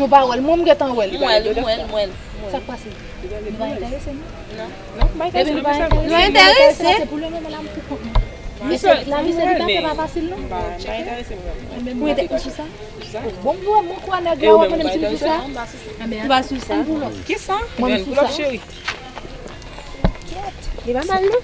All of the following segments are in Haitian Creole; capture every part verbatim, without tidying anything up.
Nou pa wè l. Mwen, m gentan wè l. M wè l, m wè l, m wè l. Sa k pase? Nou pa enterese, non? Non. Non, m pa enterese. Epi nou pa enterese. Nou enterese. Se pou le moman la, m pou kont mwen. Misye, la misye li pa fè pa fasil, non? M pa, m pa enterese, mwen. Ou enterese sou sa? Bon, m di w, mwen kwè nèg yo, mwen menm si m sou sa. Ou pa sou sa? Kisa? Mwen, m sou sa. Li pa mal, non?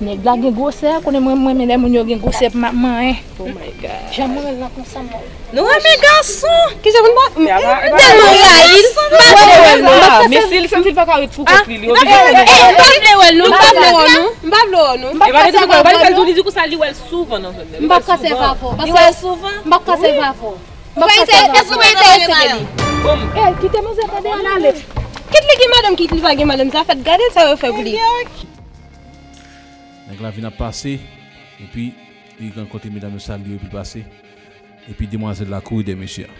Nèg la gen gwosè, konnen mwen, mwen renmen lè moun yo gen gwosè pou m ap manyen. Oh my God. Jan mwen renmen l nan konsa, mwen. Nou renmen gason. Kisa pou n pa, m tèlman rayi l. M pa vle wè l, non. Men si l, si l pa ka ret pou kont li, li oblije wè nou. M pa vle wè l, non. M pa vle wè l, non. M pa vle wè l, non. E pa vle di nou pa wè l, li di konsa li wè l souvan nan zòn nan. M p ap ka sèvi avè w. Li wè l souvan. M p ap ka sèvi avè w. Mwen se, èske mwen enterese de li? Ey, kite manzè tande, ann ale. Kit li gen madanm, kit li pa gen madanm, sa fèt, gade sa yo fè pou li. Nèg la vin ap pase, epi li rankontre medam yo, salye yo, epi l pase. Epi demwazèl la kouri dèyè mesye a.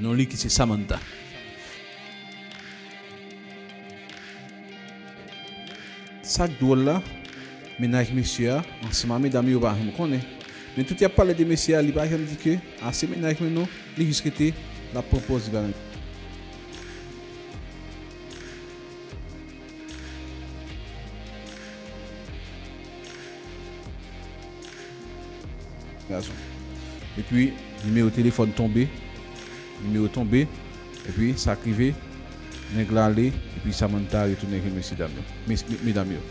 Non li ki se Samantha. Sa k dwòl la, mennaj mesye a, ansanm ak medam yo pa janm konnen. Men tout y ap pale de mesye a, li pa janm di ke, a, se mennaj mwen non, li jis rete, l ap pran pòz li pa menm. Gason. Epi, nimewo telefòn tonbe. Nimewo tonbe. Epi, sa k rive, nèg la ale, epi Samantha retounen jwenn mesye dam yo. Mes-, me-, medam yo.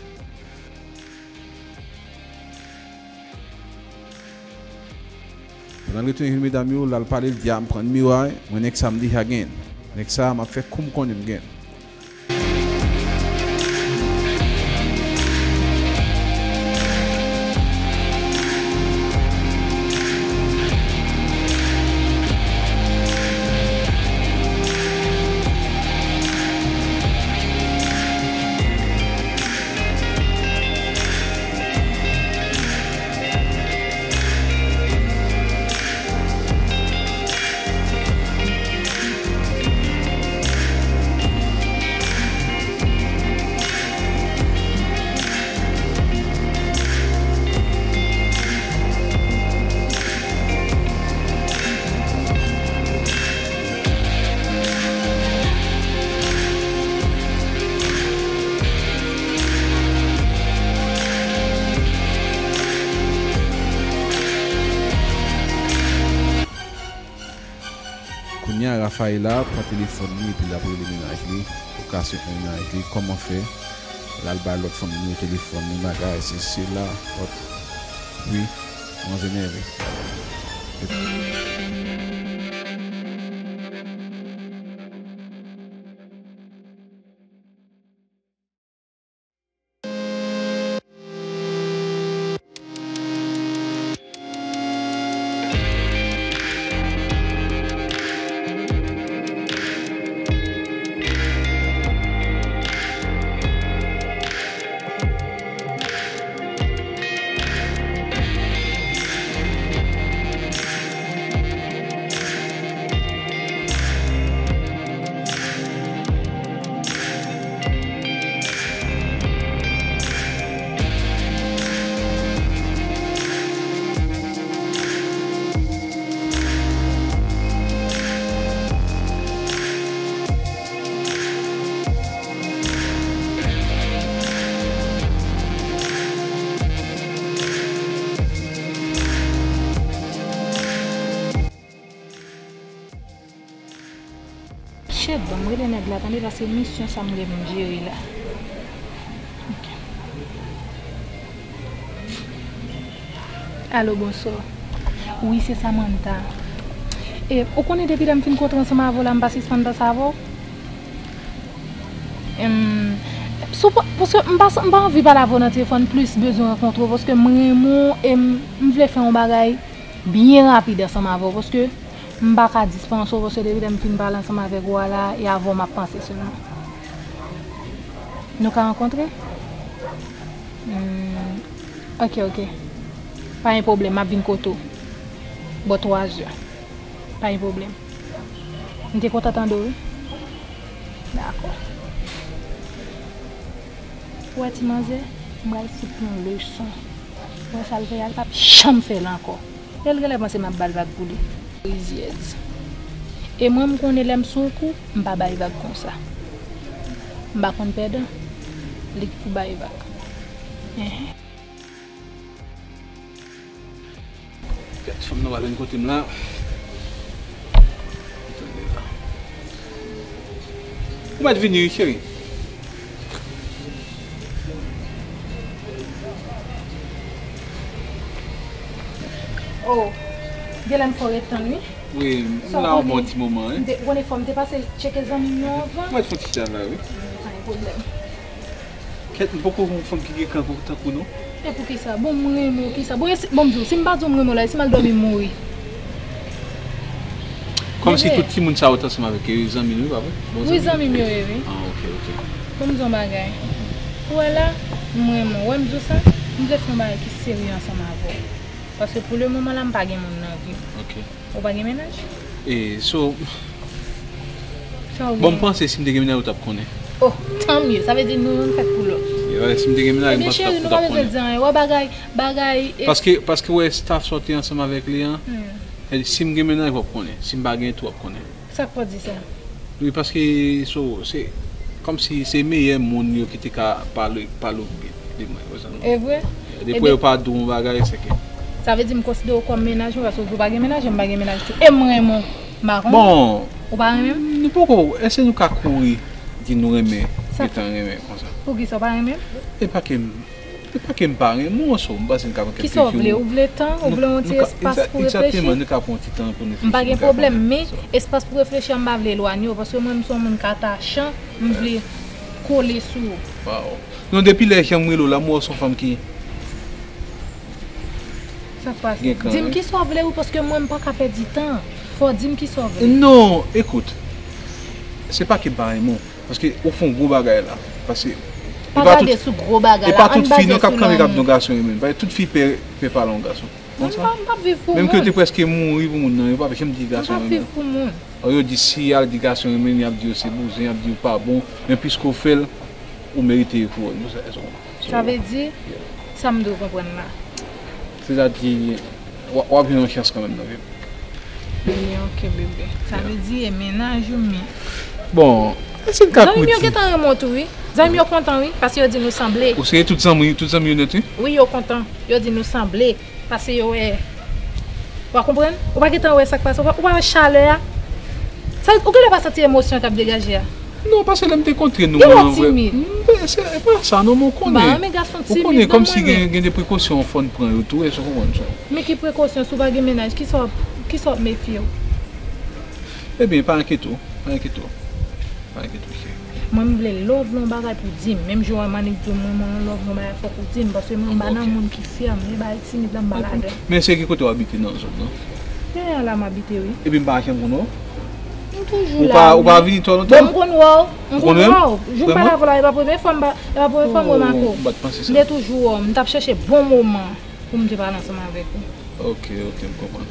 Pandan l retounen jwenn medam yo, l al pale, l di, "A, m pran nimewo a, mwen nèg sa m deja genyen l. Nèg sa, m ap fè kou m konnen m genyen l." Kounye a, Rafaela pran telefòn li epi l ap rele mennaj li pou kase mennaj li. Kòman fè l al bay lòt fanm nimewo telefòn li, bagay, sesi, sela, lòt. Wi, manzè nève. Shit, ban m rele nèg la, tande, paske misyon sa m gen pou m jere la. Ok. Alo, bonswa. Wi, se Samantha. E, ou konnen depi lè m fin kontre ansanm avè w la, m pa sispann panse avè w. Em, sou pa, paske m pa, m pa anvi pale avè w nan telefòn, plis bezwen rankontre w, paske m renmen w e m, m vle fè yon bagay byen rapid ansanm avè w, paske m pa ka dispanse w, paske depi lè m fin pale ansanm avèk ou a la, e avè w m ap panse sèlman. Nou ka rankontre? Hmm, ok, ok. Pa gen pwoblèm, m ap vin kote w. Bò twa zè. Pa gen pwoblèm. M te kontan tande w, wi. Dakò. Ou wè ti manzè, m pral fout yon leson. Ou wè sa l fè a, l p ap janm fè l ankò. E l genlè panse m ap ba l vag pou li. Rizyèz. E mwen, m konnen lè m sou yon kou, m pa bay vag konsa. M pa konn pèdan, li k pou bay vag. Enhen. Kèt, fanm nan pa vin kote m la. Ou mèt vini, wi, cheri. Oh, genlè m fè w ret tann, wi. Wi, m la yon bon ti moman, wi. M te, ou konnen fò m te pase tcheke zanmi m yo anvan. Ou mèt fè yon ti chita la, wi. Pa gen pwoblèm. Kèt, m poko wè yon fanm ki gen kan tankou nou. E poukisa? Bon, m renmen w, kisa? Bon, esi, bon, m di w, si m pa di w m renmen w la, e si m al dòmi m mouri? Kòmsi tout timoun sa yo t ansanm avèk yo, yo zanmi nou, pa vre? Bon, wi, zanmi m yo ye, wi. Ah, ok, ok. Bon, m di w yon bagay. Ou wè la, m renmen w. Wè m di w sa, m vle fè yon bagay ki serye ansanm avè w. Paske pou le moman la, m pa gen moun nan vi m. Ok. Ou pa gen mennaj? E, so, sa w gen? Bon, m panse si m te gen mennaj, ou t ap konnen. Oh, tan mye. Sa vle di nou menm fèt pou lòt. E, si m te gen mennaj, m panse ou t ap konnen. Ebyen, cheri, nou pa bezwen di anyen. Wè bagay, bagay, e... Paske, paske wè staff sa w te ansanm avèk li an, e, si m gen mennaj, w ap konnen. Si m pa gen tou, w ap konnen. Sa k fè w di sa? Wi, paske, so, se kòmsi se meyè moun yo ki te ka pale, pale w byen de mwen, wè sa non? E vre? Depi yo pa di w yon bagay, se ke... Sa vle di m konsidere w kòm mennaj mwen, paske ou di w pa gen mennaj, e m pa gen mennaj tou. E m renmen w, m pa konnen. Bon, ou pa renmen m? Nou poko, èske nou ka kouri di nou renmen, gentan renmen konsa? Poukisa w pa renmen m? E pa ke m E pa ke m pa renmen w, so, m panse m ka pran kèk... Kisa w vle? Ou vle tan? Ou vle yon ti espas pou reflechi? Egzakteman, nou ka pran yon ti tan pou nou reflechi. M pa gen pwoblèm, men espas pou reflechi an, m pa vle elwanye w, paske mwen, m se yon moun ki atachan, m vle kole sou ou. Waw. Non, depi lè jan m rele w la, m wè w se yon fanm ki... Sa k pase? Gen kan, wi. Di m kisa w vle, wi, paske mwen, m pa ka pèdi tan. Fò w di m kisa w vle. Non, ekout, se pa ke m pa renmen w. Paske ou fè yon gwo bagay la. Paske... Pa gade sou gwo bagay la. E pa tout fi non k ap kanpe k ap di yon gason renmen l. Paske tout fi pè, pè pale yon gason. Konsa. M p ap viv pou moun. Menm ke yo te prèske mouri pou moun nan, yo p ap janm di gason renmen l. M p ap viv pou moun. Yo di si y al di gason renmen l, y ap di yo se bouzen, y ap di yo pa bon. Men piske w fè l, ou merite yo pou wè l. Sa vle di, sa m dwe konprann la? Sètadi, w ap, w ap jwenn yon chans kanmenm nan vi w. Ebyen, ok, bebe. Sa vle di, e mennaj ou, men... Bon, èske n ka kouri? Zanmi m yo gentan renmen w tou, wi. Zanmi m yo kontan, wi, paske yo di nou sanble. Ou serye? Tout zanmi, tout zanmi yo nèt, wi? Wi, yo kontan. Yo di nou sanble. Paske yo wè, w a konprann? Ou pa gentan wè sa k pase? Ou pa, ou pa wè chalè a? Sa, ou genlè pa santi emosyon k ap degaje a? Non, paske lè m te kontre nou, mwen, an vrè, m, se, se pa sa, non, men w konnen. M pa renmen gason timid, non, mwen. Ou konnen, kòmsi gen, gen de prekosyon fò n pran yo tou, èske w konprann sa? Men ki prekosyon, si w pa gen mennaj, kisa w, kisa w ap mefye w? Ebyen, pa enkyete w, pa enkyete w. Pa enkyete w, cheri. Mwen, m vle lè w vle yon bagay pou w di m. Menm jan w wè m annik di w m renmen w, lè w vle yon bagay, fòk ou di m, paske mwen, m pa nan moun ki fyè, m gen bagay timid la, m pa ladan. Men se ki kote w abite nan zòn nan? Dèyè la m abite, wi. Epi m pa janm konn wè w? M toujou la, wi. Ou pa, ou pa vini twò lontan? Bon, m konn wè w. M konn wè w. Jou m pale avè w la, e pa premye fwa m pa, e pa premye fwa m remake w. Oh, m pa t panse sa. M te toujou wè w. M t ap chèche bon moman pou m te pale ansanm avèk ou. Ok, ok, m konprann.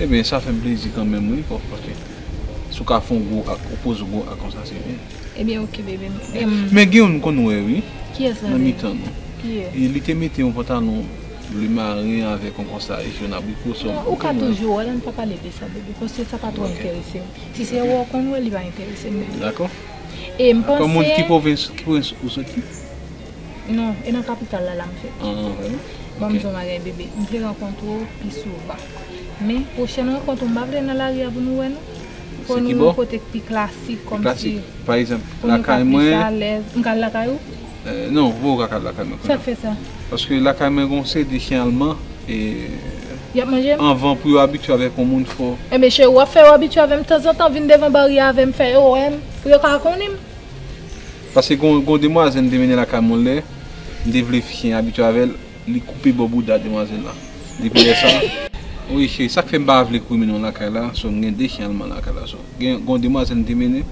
Ebyen, sa fè m plezi kanmenm, wi, paske si w ka fè yon gwo ak, ou poze yon gwo ak konsa, se byen. Ebyen, ok, bebe. Men gen youn m konn wè, wi. Kiyès la, nan mitan nou. Kiyès? E li te mete yon pantalon ble maren avèk yon konsa jòn abriko, sa. Non, ou ka toujou wè, ann pa pale de sa, bebe, paske sa pa twò enterese m. Si se wè w konn wè, li pa enterese m, bebe. Dakò. E m panse... Dakò, moun ki pwovens, ki pwovens ou soti? Non, e nan kapital la, la m fèt. Ah, ah, vre? Bon, m di w yon bagay, bebe. M vle rankontre w pi souvan. Men, pwochèn rankont ou, m pa vle nan lari a pou nou wè, non. Fò nou yon kote k pi klasik, kòmsi. Pi klasik. Pa egzanp, lakay mwen. Pou nou ka plis alèz. M ka al lakay ou? Eh, non, ou pa ka al lakay mwen kounye a. Sa k fè sa? Paske lakay mwen gen yon seri de chen alman. E Y ap manje m? Anvan pou yo abitye avèk yon moun, fò. Enben, cheri, w ap fè yo abitye avè m tanzantan, vin devan baryè avè m, fè yo wè m, pou yo ka konnen m. Paske gon, gon demwazèl m te mennen lakay mwen lè, m te vle chen abitye avè l, li koupe bò bouda demwazèl la. Depi lè sa, wi, cheri, sa k fè m pa vle kouri mennen w lakay la, so m gen de chen alman lakay la, so. Gen, gon demwazèl m te mennen,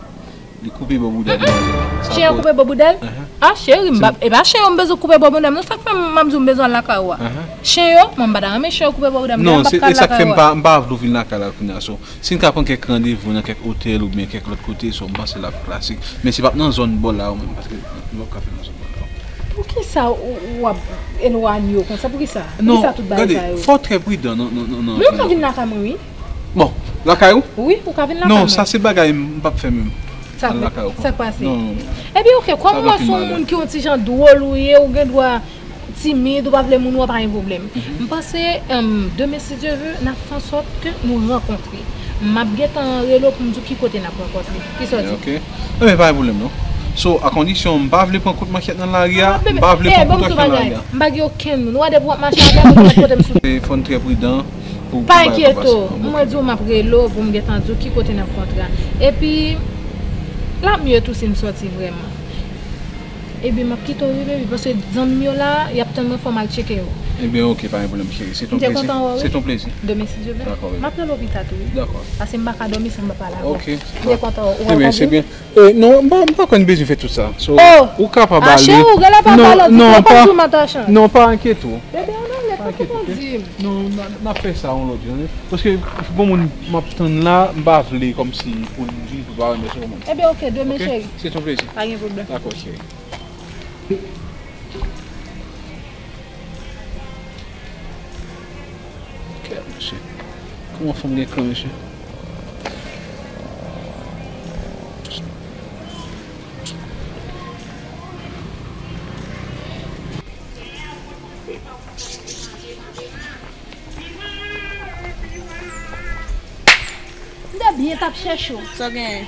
li koupe bò bouda demwazèl la. Sa Chen an koupe bò bouda l? Ahan. Ah, cheri, m pa, e pa chen yo m bezwen koupe bò bouda m, non, sa k fè m, m ap di w m bezwen al lakay ou a. Ahan. Chen yo, mwen m pa ta renmen chen yo koupe bò bouda m, Non, m p ap se, ka al e sa k lakay fè m ou a. pa, m pa vle w vin lakay la kounye a, so. Si n ka pran kèk randevou nan kèk otèl oubyen kèk lòt kote, so, m panse l ap klasik. Men se p ap nan zòn bò la ou menm, paske nou p ap ka fè nan zòn bò la. Poukisa ou, ou ap elwanye w konsa? Poukisa? Non, Poukisa tout bagay gade, sa yo? Fò w trè pridan nan, nan, nan, nan Men ou ka vin lakay mwen, wi. Bon, lakay ou? Wi, ou ka vin lakay mwen. Non, sa se bagay m p ap fè menm. Sa Al lakay ou. Sa k pase? Non, non, non. Ebyen, oke, kòm Sa mwen pa se yon fin moun ki yon ti jan dwòl ou ye, ou gen dwa timid, ou pa vle moun wè, pa gen pwoblèm. Mhm. M panse, em, demen, si Dye vle, n ap fè ansòt ke nou rankontre. M ap gentan rele w pou m di w ki kote n ap rankontre. Kisa w di? Ok. Ebyen, pa gen pwoblèm, non. So, a kondisyon, m pa vle pran kout manchèt nan lari a, Ah, m pa vle eh, pran bon, kout m di w anchè nan lari bagay. A. M pa gen okenn moun. Ou wè depi w ap mache avè m, ou pa pote m sou. Telefòn trè pridan. Pou, Pa pou bagay enkyeto, konsa. Mwen di w m ap rele w pou m gentan di w ki kote n ap kontre a. Epi, l ap mye tou si n sòti vrèman. Ebyen, m ap kite w wi, baby, paske zanmi m yo la, y ap tann mwen, fò m al tcheke yo. Ebyen, oke, pa gen pwoblèm, cheri. Se ton M te plezi. kontan wè w, Se wi. ton plezi. Demen, si Dye vle. Dakò, baby. M ap rele w pita tou, wi. Dakò. Paske m pa ka dòmi san m pa pale avè w. Ok, M te kontan wè w, w Ebyen, se tande? byen. Eh, non, m pa, m pa konn bezwen fè tout sa. So, Oh! ou kapab Ah, ale. cheri, ou genlè pa Non, pale, non, ou pa pa, di w m atachan. non, pa enkyete w. Bebe, an ale, Pa enkyete w, ok? di m. Non, n a, n a fè sa yon lòt jan, wi. Paske gon moun m ap tann la, m pa vle kòmsi pou l vin pou l pa renmen se yon moun. Ebyen, oke, demen, Ok? cheri. Se ton plezi. Pa gen pwoblèm. Dakò, cheri. Kè, mesye. Kòman fanm gen kran, mesye? M te byen t ap chèche w. Sa w genyen?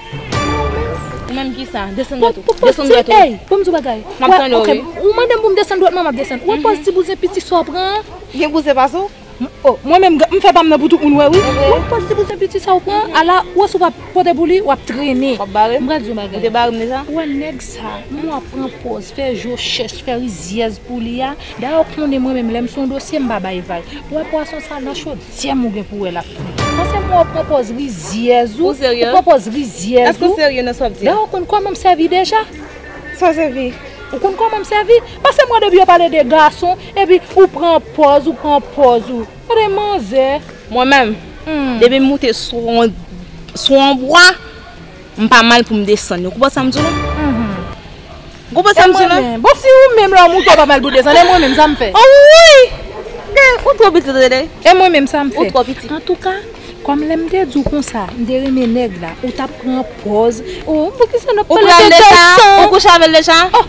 Ou menm ki sa? Desann dwèt ou. Desann dwèt ou. Ey, pou m di w bagay. M ap tann ou, wi. Ou mande m pou m desann dwèt mwen, m ap desann. Ou wè pòz ti bouzen piti sa w pran an? Gen bouzen pase w? M, oh, mwen menm, m fè pa m nan pou tout moun wè, wi. Ou wè pòz ti bouzen piti sa w pran an? Ala, ou wè si w pa pote pou li, w ap trennen. W ap bare m? M pral di w yon bagay. Ou te bare m deja? Ou wè nèg sa, m wè w ap pran pòz, fè je w chèch, fè rizyèz pou li a. Dayè, w konnen mwen menm, lè m sou yon dosye, m pa bay vag. Ou wè pwason sa nan chodyè m ou gen pou wè l ap fri. Panse m wè w pran pòz rizyèz ou. Ou serye? Ou pran pòz rizyèz ou. Èske w serye nan sa w ap di a? Dayè, ou konn kòman m sèvi deja? Sa w sèvi? Ou konn kòman m sèvi? Panse m wè depi yo pale de gason, epi ou pran pòz, ou pran pòz ou. Gade manzè. Mwen menm, Hmm. depi m moute sou yon, sou yon bwa, m pa mal pou m desann li. Ou konprann sa m di w la? Mhm. Ou konprann sa m di w la? Bon, si ou menm lè w moute w pa mal pou desann, e mwen menm sa m fè? Oh, wi! Ou twò piti, tande. E mwen menm sa m fè? Ou twò piti. Antouka, kòm lè m te di w konsa, m te renmen nèg la, ou t ap pran pòz. Oh, poukisa n ap pale de desann? Ou kouche avè l deja? Oh,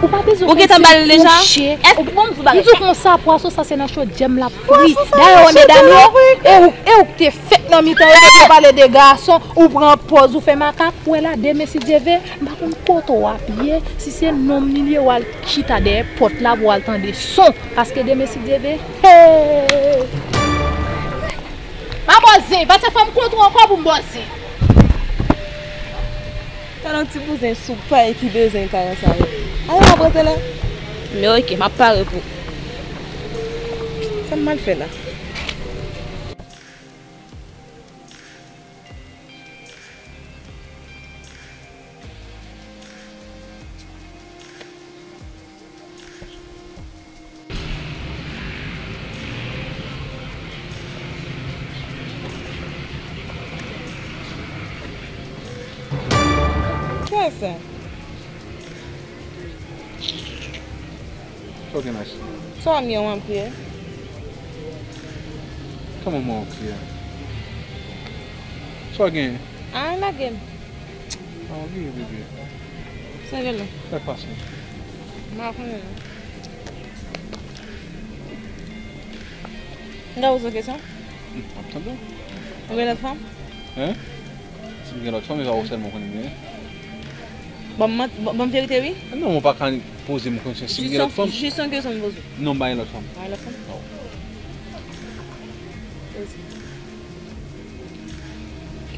ou pa bezwen konn si m kouche. Èske bon m di w bagay? M di w konsa, pwason sa se nan chodyè m l ap fri. Dayè, wè medam yo, e ou, e ou k te fèk nan mitan yo, depi yo pale de gason, ou pran pòz, ou fè makak, ou wè la, demen si Dye vle, m pa konn kote w ap ye, si se nonm li ye, w al chita dèyè pòt la pou w al tande son, paske demen si Dye vle, hey! Pa bòzen, paske fò m kontre w ankò pou m bòzen. Talon ti bouzen sou pay ki bezwen karan sa yo. Ale w ap rete la. Men oke, m ap pare pou. Sa m mal fè la? Kiyès sa? Sa w gen la? Sa w ap mye w ap kriye? Kòman mwen w ap kriye? Sa w gen? Ann lage m. An, wi, wi, wi. Sa gen la? Sa k pase? M pa konnen non. M ka poze w kesyon? M ap tande w. Ou gen lòt fanm? Hein? Si m gen lòt fanm, e pa ou sèlman w konnen m genyen. Ban m mant-, ban, ban m verite, wi. Non, ou pa ka poze m kesyon si m gen lòt fanm. Jis yon kesyon m poze w. Non, m pa gen lòt fanm. Pa gen lòt fanm? Non. Poze. Ok.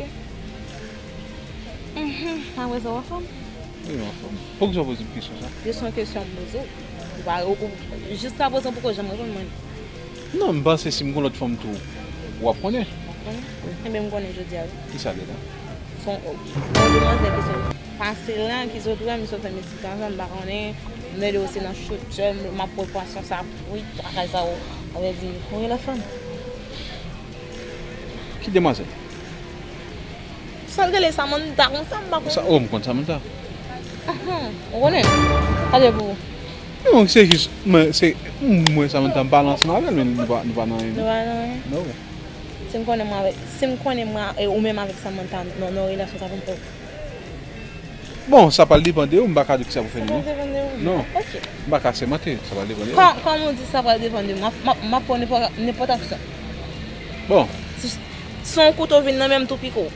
Mhm. Apre sa, w anfòm? Wi, m anfòm. Poukisa w poze m kesyon sa? Yo se yon kesyon m poze w. Ou pa, ou, ou, jiska prezan, poko janm reponn mwen. Non, m panse si m gon lòt fanm tou, w ap konnen. W ap konnen? Wi. Enben, m konnen jodi a, wi. Kisa l ye la? Se yon, yon demwazèl ki sot pase la, ki sot wè m, sot fè m esplike ansanm, m pa konnen. M rele w se nan shoot, m ap pran pwason sa, wi, bagay sa, w, sa vle di, ou gen lòt fanm? Ki demwazèl? Sa l rele Samantha konsa, m pa konnen. Sa, oh, m konn Samantha. Ahan, ou konnen? Sa l ye pou ou? Non, se jis, mwen, se, mwen, Samantha, m pale ansanm avè l, men nou pa, nou pa nan anyen, non. Nou pa nan anyen? Non. Si m konnen mwen avèk, si m konnen mwen, e, ou menm avèk Samantha, nan, nan relasyon sa pou m fè. Bon, sa pral depann de ou, m pa ka di w kisa pou fè li, non. Sa pral depann de ou? Non. Ok. M pa ka sèmante, sa pral depann de ou. Kòm, kòm ou di sa pral depann de ou, m ap, m ap, m ap pran nenpòt, nenpòt aksyon. Bon. Si, si yon kouto vin nan men m tou pike w.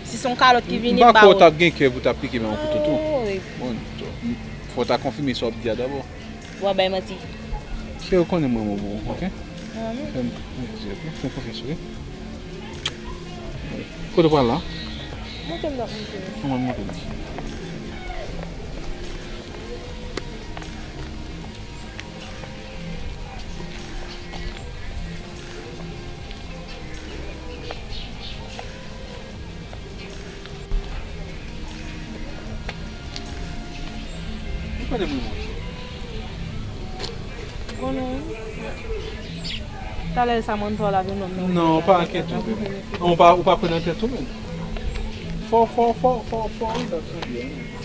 Si se yon kalòt ki vini, m ba ou. M pa kwè w t ap gen kè pou w t ap pike men yon kouto tou. Oh, wi. Bon, fò w ta konfime sa w ap di a dabò. W ap bay manti. Se ou konnen mwen, mwen bon, ok? Ah, men. Fè m, fè m konfyans, ok? Kote w pral la? Monte m t ap monte. Kòman monte m? Ou konnen mwen, monchè. Konnen, wi. Talè sa mwen tò la vin nonm nan. Non, pa enkyete w, bebe. Ou pa, ou pa pran nan tèt ou menm. Fò, fò, fò, fò, fò, wi, l ap sanble, wi.